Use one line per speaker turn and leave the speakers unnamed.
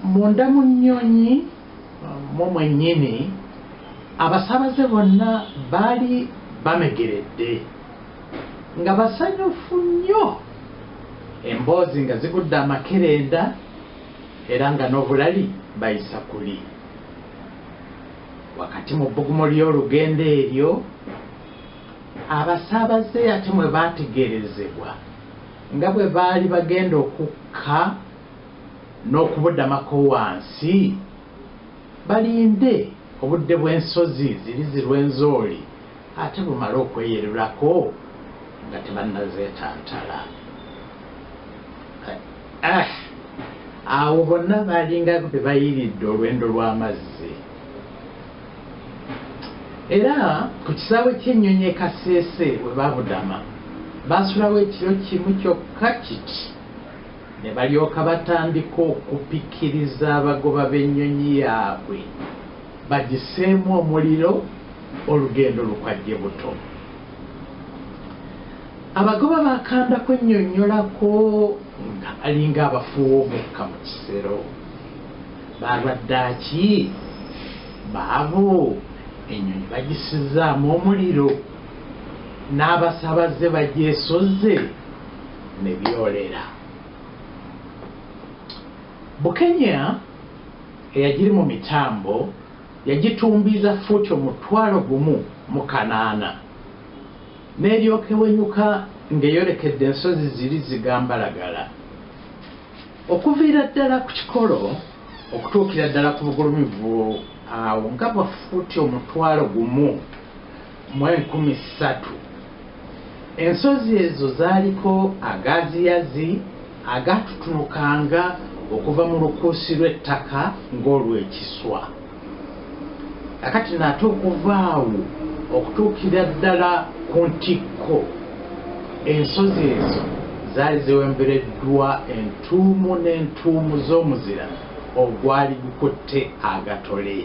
Munda mu nnyonyi mwo mwennyini abasaabaze bonna baali bamegeredde nga basanyufu nnyo, emboozi nga zigudde amakerenda era nga n'obulali bayisa kuli. Wakati mu bbugumu ly'olugendo eryo, abasaabaze ate mwe baategeerezebwa nga bwe baali bagenda okukka n'okubudamako wansi balinde obudde bw'ensozi ziri zi Rwenzori ate bumale okweyerulako nga tebannazeetantala. Eh, awo bonna baalinga be bayiiridde olwendo lw'amazzi. Era ku kisaawe ky'ennyonyi e Kasese we baabudama, baasulawo ekiro kimu kyokka kiti ne balyoka batandika okupikiriza abagoba b'ennyonyi yaabwe bagiseemu omuliro olugendo lukwajje buto. Abagoba baakanda kwennyonnyolako nga balinga abafuuwa omukka mu kisero. Baalwaddaaki baabo ennyonyi bagisizzaamu omuliro n'abasabaze bagyesozze ne byolera. Bukenya eyagiri mu mitambo yagitumbiiza ffuuti 1,800 n'eryoka ewenyuka ng'eyolekedde ensozi ziri zigambalagala. Okuviira ddala ku kikolo okutuukira ddala ku bugulumivu awo nga bwa ffuuti 13,000. Ensozi ezo zaaliko agaaziyazi agaatutunukanga okuva mu lukuusi lw'ettaka ng'olw'ekiswa. Kaakati nno ate okuva awo okutuukira ddala ku ntikko, ensozi ezo zaali ziwembereddwa entuumu n'entuumu z'omuzira ogwali gukutte agatole.